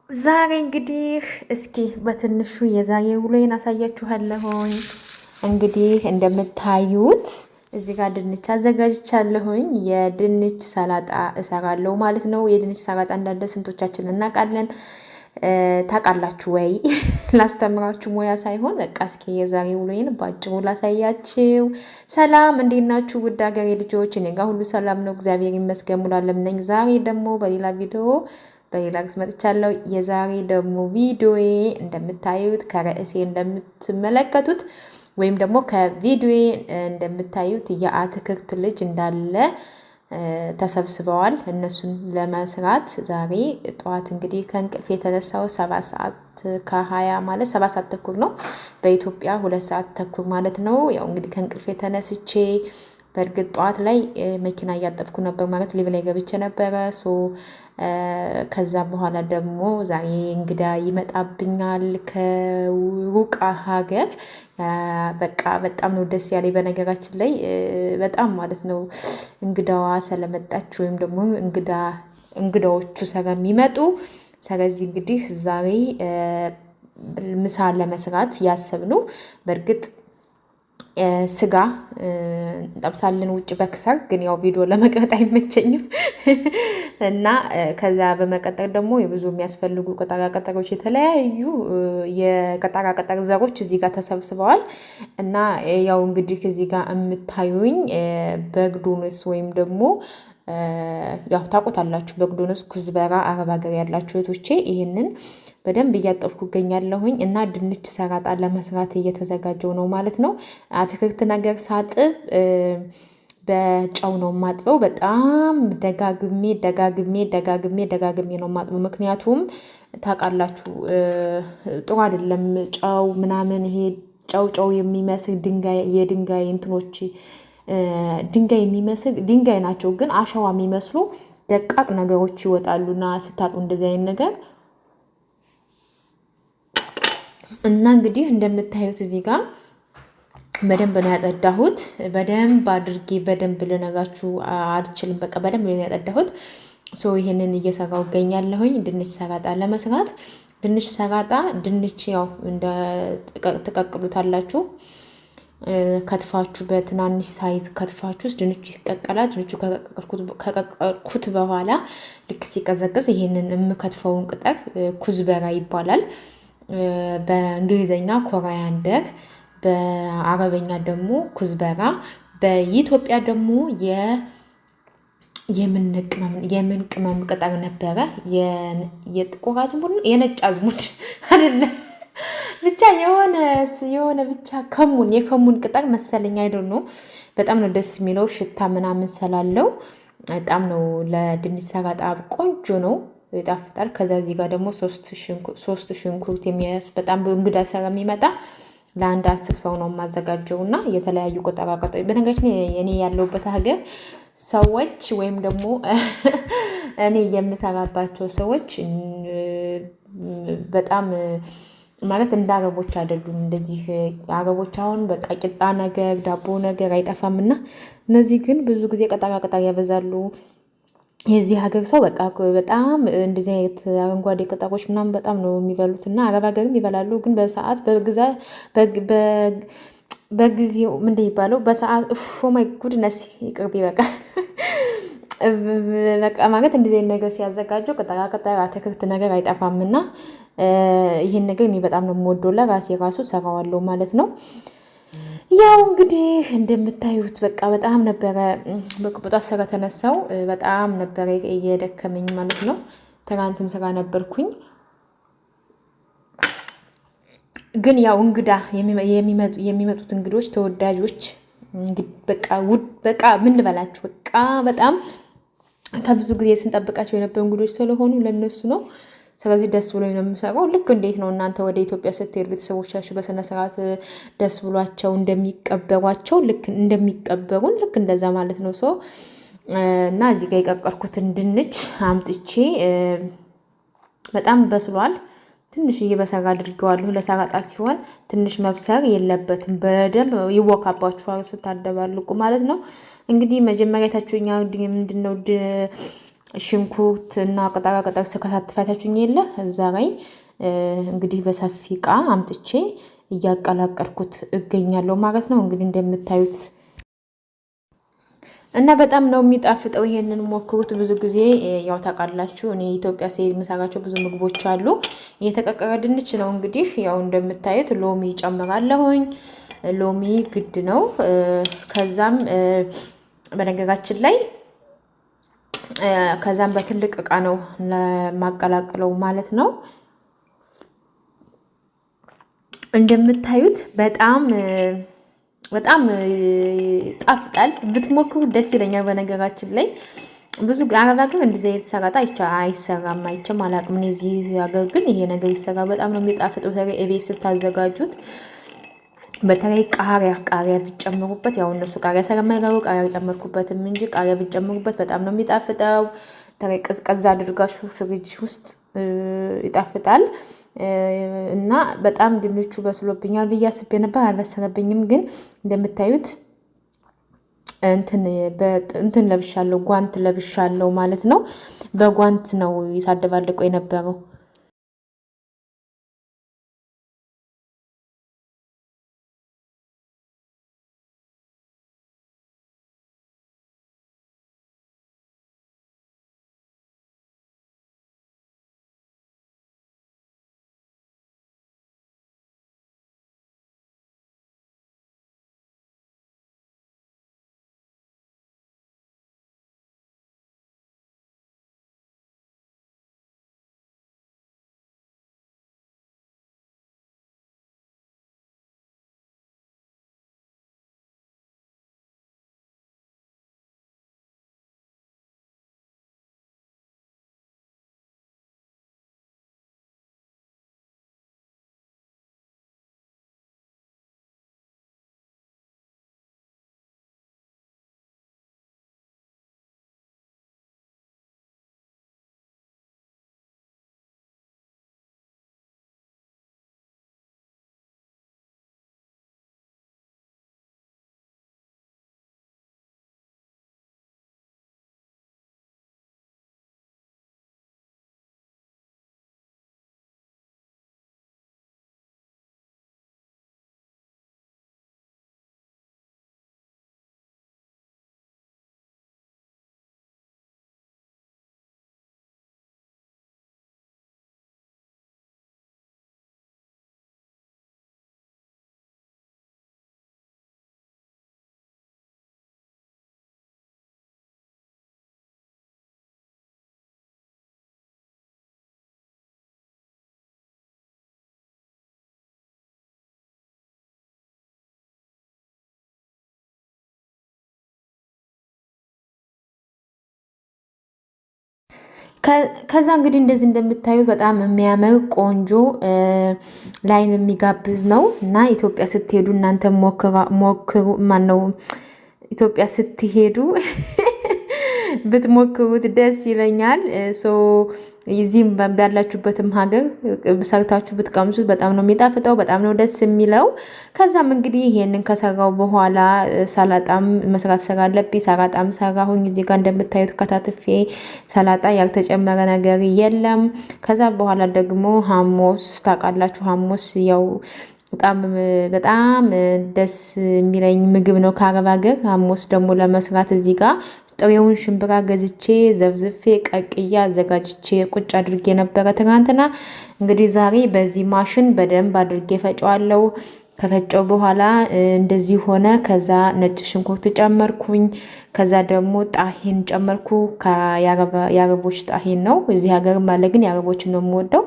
ዛሬ እንግዲህ እስኪ በትንሹ የዛሬ ውሎዬን አሳያችኋለሁኝ። እንግዲህ እንደምታዩት እዚህ ጋር ድንች አዘጋጅቻለሁኝ። የድንች ሰላጣ እሰራለሁ ማለት ነው። የድንች ሰላጣ እንዳለ ስንቶቻችን እናውቃለን? ታውቃላችሁ ወይ? ላስተምራችሁ ሙያ ሳይሆን በቃ እስኪ የዛሬ ውሎዬን ባጭሩ ላሳያችሁ። ሰላም፣ እንዴት ናችሁ ውድ ሀገሬ ልጆች? እኔ ጋር ሁሉ ሰላም ነው፣ እግዚአብሔር ይመስገን። ሙሉዓለም ነኝ። ዛሬ ደግሞ በሌላ ቪዲዮ በሌላ ርዕስ መጥቻለሁ። የዛሬ ደግሞ ቪዲዮዬ እንደምታዩት ከርዕሴ እንደምትመለከቱት ወይም ደግሞ ከቪዲዮዬ እንደምታዩት የአትክልት ልጅ እንዳለ ተሰብስበዋል። እነሱን ለመስራት ዛሬ ጠዋት እንግዲህ ከእንቅልፍ የተነሳው 7:20 ማለት 7:30 ነው፣ በኢትዮጵያ 2:30 ማለት ነው። ያው እንግዲህ ከእንቅልፍ የተነስቼ በእርግጥ ጠዋት ላይ መኪና እያጠብኩ ነበር፣ ማለት live ላይ ገብቼ ነበረ። So ከዛ በኋላ ደግሞ ዛሬ እንግዳ ይመጣብኛል ከሩቅ ሀገር። በቃ በጣም ነው ደስ ያለኝ በነገራችን ላይ በጣም ማለት ነው፣ እንግዳዋ ስለመጣች ወይም ደግሞ እንግዳዎቹ ስለሚመጡ። ስለዚህ እንግዲህ ዛሬ ምሳ ለመስራት ያሰብነው በእርግጥ ስጋ እንጠብሳለን ውጭ በክሰር፣ ግን ያው ቪዲዮ ለመቅረጥ አይመቸኝም። እና ከዛ በመቀጠል ደግሞ የብዙ የሚያስፈልጉ ቅጠላ ቅጠሎች፣ የተለያዩ የቅጠላ ቅጠል ዘሮች እዚህ ጋር ተሰብስበዋል። እና ያው እንግዲህ እዚህ ጋር የምታዩኝ بقدونس ወይም ደግሞ ያው ታውቁታላችሁ፣ بقدونس كزبرة፣ አረብ ሀገር ያላችሁ እህቶቼ፣ ይህንን በደንብ እያጠብኩ እገኛለሁኝ እና ድንች ሰላጣ ለመስራት እየተዘጋጀው ነው ማለት ነው። አትክልት ነገር ሳጥብ በጨው ነው የማጥበው። በጣም ደጋግሜ ደጋግሜ ደጋግሜ ደጋግሜ ነው የማጥበው። ምክንያቱም ታውቃላችሁ ጥሩ አይደለም ጨው ምናምን፣ ይሄ ጨው ጨው የሚመስል ድንጋይ፣ የድንጋይ እንትኖች፣ ድንጋይ የሚመስል ድንጋይ ናቸው፣ ግን አሸዋ የሚመስሉ ደቃቅ ነገሮች ይወጣሉና ስታጥቡ እንደዚህ አይነት ነገር። እና እንግዲህ እንደምታዩት እዚህ ጋር በደንብ ነው ያጠዳሁት። በደንብ አድርጌ በደንብ ልነጋችሁ አልችልም። በቃ በደንብ ነው ያጠዳሁት። So ይሄንን እየሰራው እገኛለሁኝ ድንች ሰላጣ ለመስራት። ድንች ሰላጣ፣ ድንች ያው እንደ ትቀቅሉታላችሁ፣ ከትፋችሁ በትናንሽ size ከትፋችሁ ውስጥ ድንቹ ይቀቀላል። ድንቹ ከቀቀልኩት በኋላ ልክ ሲቀዘቅዝ ይሄንን የምከትፈውን ቅጠል كزبرة ይባላል። በእንግሊዝኛ coriander፣ በአረበኛ ደግሞ كزبرة፣ በኢትዮጵያ ደግሞ የምን ቅመም ቅጠል ነበረ? የጥቁር አዝሙድ፣ የነጭ አዝሙድ አይደለም፣ ብቻ የሆነ የሆነ ብቻ ከሙን፣ የከሙን ቅጠል መሰለኝ፣ አይደል ነው። በጣም ነው ደስ የሚለው፣ ሽታ ምናምን ስላለው በጣም ነው ለድንች ሰላጣ ቆንጆ ነው፣ ይጣፍጣል። ከዛ እዚህ ጋር ደግሞ ሶስት ሽንኩርት የሚያስ በጣም እንግዳ ስለሚመጣ ለአንድ 10 ሰው ነው የማዘጋጀው። እና የተለያዩ ቅጠላ ቅጠል፣ በነገራችን እኔ ያለሁበት ሀገር ሰዎች ወይም ደግሞ እኔ የምሰራባቸው ሰዎች በጣም ማለት እንደ አረቦች አይደሉም። እንደዚህ አረቦች አሁን በቃ ቂጣ ነገር፣ ዳቦ ነገር አይጠፋም፣ እና እነዚህ ግን ብዙ ጊዜ ቅጠላ ቅጠል ያበዛሉ። የዚህ ሀገር ሰው በቃ በጣም እንደዚህ አይነት አረንጓዴ ቅጠሎች ምናምን በጣም ነው የሚበሉት። እና አረብ ሀገርም ይበላሉ፣ ግን በሰዓት በግዛ በጊዜው ምንድን የሚባለው በሰዓት፣ oh my goodness፣ ይቅርብ፣ በቃ በቃ ማለት እንደዚህ አይነት ነገር ሲያዘጋጁ ቅጠላ ቅጠል አትክልት ነገር አይጠፋም። እና ይህን ነገር እኔ በጣም ነው የምወደው፣ ለራሴ ራሱ ሰራዋለሁ ማለት ነው። ያው እንግዲህ እንደምታዩት በቃ በጣም ነበረ በቅቡጣት ስራ ተነሳው በጣም ነበረ እየደከመኝ ማለት ነው። ትናንትም ስራ ነበርኩኝ። ግን ያው እንግዳ የሚመጡት እንግዶች ተወዳጆች በቃ ውድ፣ በቃ ምን ልበላችሁ፣ በቃ በጣም ከብዙ ጊዜ ስንጠብቃቸው የነበሩ እንግዶች ስለሆኑ ለነሱ ነው። ስለዚህ ደስ ብሎኝ ነው የምሰራው። ልክ እንዴት ነው እናንተ ወደ ኢትዮጵያ ስትሄዱ ቤተሰቦቻችሁ በስነ ስርዓት ደስ ብሏቸው እንደሚቀበሯቸው፣ ልክ እንደሚቀበሩን ልክ እንደዛ ማለት ነው። So እና እዚህ ጋር የቀቀልኩትን ድንች አምጥቼ በጣም በስሏል። ትንሽዬ በሰል አድርጌዋለሁ። ለሰላጣ ሲሆን ትንሽ መብሰል የለበትም። በደንብ ይወካባችኋል ስታደባልቁ ማለት ነው። እንግዲህ መጀመሪያ የታችኛ ምንድነው ሽንኩርት እና ቅጠላ ቅጠል ስከታትፍ አይታችሁኝ የለ እዛ ላይ እንግዲህ በሰፊ እቃ አምጥቼ እያቀላቀልኩት እገኛለሁ ማለት ነው። እንግዲህ እንደምታዩት እና በጣም ነው የሚጣፍጠው። ይሄንን ሞክሩት። ብዙ ጊዜ ያው ታውቃላችሁ፣ እኔ ኢትዮጵያ ስሄድ የምሰራቸው ብዙ ምግቦች አሉ። የተቀቀለ ድንች ነው እንግዲህ ያው እንደምታዩት ሎሚ ጨምራለሁኝ። ሎሚ ግድ ነው። ከዛም በነገራችን ላይ ከዛም በትልቅ እቃ ነው ለማቀላቅለው ማለት ነው። እንደምታዩት በጣም በጣም ጣፍጣል። ብትሞክሩ ደስ ይለኛል። በነገራችን ላይ ብዙ አረብ ሀገር እንደዚህ አይነት ሰላጣ አይሰራም፣ አይቼም አላውቅም። እኔ እዚህ ሀገር ግን ይሄ ነገር ይሰራ፣ በጣም ነው የሚጣፍጥ። በተለይ እቤት ስታዘጋጁት በተለይ ቃሪያ ቃሪያ ቢጨምሩበት፣ ያው እነሱ ቃሪያ ስለማይበሉ ቃሪያ ጨመርኩበትም እንጂ ቃሪያ ቢጨምሩበት በጣም ነው የሚጣፍጠው። በተለይ ቀዝቀዝ አድርጋችሁ ፍሪጅ ውስጥ ይጣፍጣል። እና በጣም ድንቹ በስሎብኛል ብዬ አስቤ ነበር፣ አልበሰለብኝም። ግን እንደምታዩት እንትን ለብሻለሁ፣ ጓንት ለብሻለሁ ማለት ነው። በጓንት ነው ሳደባልቀው የነበረው። ከዛ እንግዲህ እንደዚህ እንደምታዩት በጣም የሚያምር ቆንጆ ላይን የሚጋብዝ ነው እና ኢትዮጵያ ስትሄዱ እናንተ ሞክሩ። ማነው ኢትዮጵያ ስትሄዱ ብትሞክሩት ደስ ይለኛል። እዚህም ባላችሁበትም ሀገር ሰርታችሁ ብትቀምሱት በጣም ነው የሚጣፍጠው፣ በጣም ነው ደስ የሚለው። ከዛም እንግዲህ ይሄንን ከሰራው በኋላ ሰላጣም መስራት ስላለብኝ ሰላጣም ሰራሁኝ። እዚህ ጋር እንደምታዩት ከታትፌ ሰላጣ ያልተጨመረ ነገር የለም። ከዛ በኋላ ደግሞ ሀሞስ ታውቃላችሁ፣ ሀሞስ ያው በጣም በጣም ደስ የሚለኝ ምግብ ነው ከአረብ ሀገር። ሀሞስ ደግሞ ለመስራት እዚህ ጋር ጥሬውን ሽምብራ ገዝቼ ዘፍዝፌ ቀቅዬ አዘጋጅቼ ቁጭ አድርጌ ነበረ ትናንትና። እንግዲህ ዛሬ በዚህ ማሽን በደንብ አድርጌ ፈጨዋለሁ። ከፈጨው በኋላ እንደዚህ ሆነ። ከዛ ነጭ ሽንኩርት ጨመርኩኝ። ከዛ ደግሞ ጣሂን ጨመርኩ። የአረቦች ጣሂን ነው፣ እዚህ ሀገርም አለ፣ ግን የአረቦችን ነው የምወደው።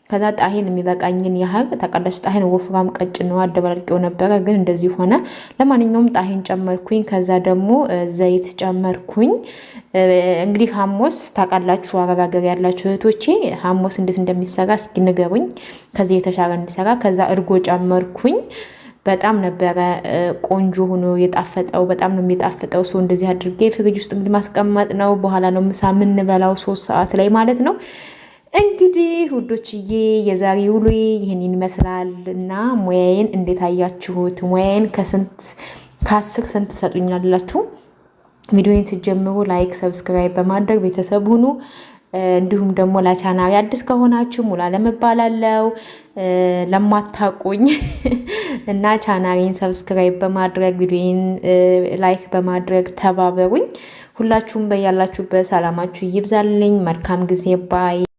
ከዛ ጣሂን የሚበቃኝን ያህል ታውቃላችሁ፣ ጣሂን ወፍራም ቀጭን ነው፣ አደባልቄው ነበረ፣ ግን እንደዚህ ሆነ። ለማንኛውም ጣሂን ጨመርኩኝ። ከዛ ደግሞ ዘይት ጨመርኩኝ። እንግዲህ ሀሞስ ታውቃላችሁ፣ አረብ ሀገር ያላችሁ እህቶቼ ሀሞስ እንዴት እንደሚሰራ እስኪ ንገሩኝ፣ ከዚህ የተሻለ እንዲሰራ። ከዛ እርጎ ጨመርኩኝ። በጣም ነበረ ቆንጆ ሆኖ የጣፈጠው። በጣም ነው የሚጣፍጠው። ሰው እንደዚህ አድርጌ ፍሪጅ ውስጥ እንግዲህ ማስቀመጥ ነው። በኋላ ነው ምሳ የምንበላው 3 ሰዓት ላይ ማለት ነው። እንግዲህ ውዶችዬ የዛሬ ውሎዬ ይህን ይመስላል እና ሙያዬን እንዴት አያችሁት? ሙያዬን ከስንት ከ10 ስንት ትሰጡኛላችሁ? ቪዲዮን ስትጀምሩ like፣ subscribe በማድረግ ቤተሰብ ሁኑ። እንዲሁም ደግሞ ለቻናሌ አዲስ ከሆናችሁ ሙሉዓለም እባላለሁ ለማታውቁኝ እና ቻናሌን subscribe በማድረግ ቪዲዮን like በማድረግ ተባበሩኝ። ሁላችሁም በያላችሁበት ሰላማችሁ ይብዛልኝ። መልካም ጊዜ bye።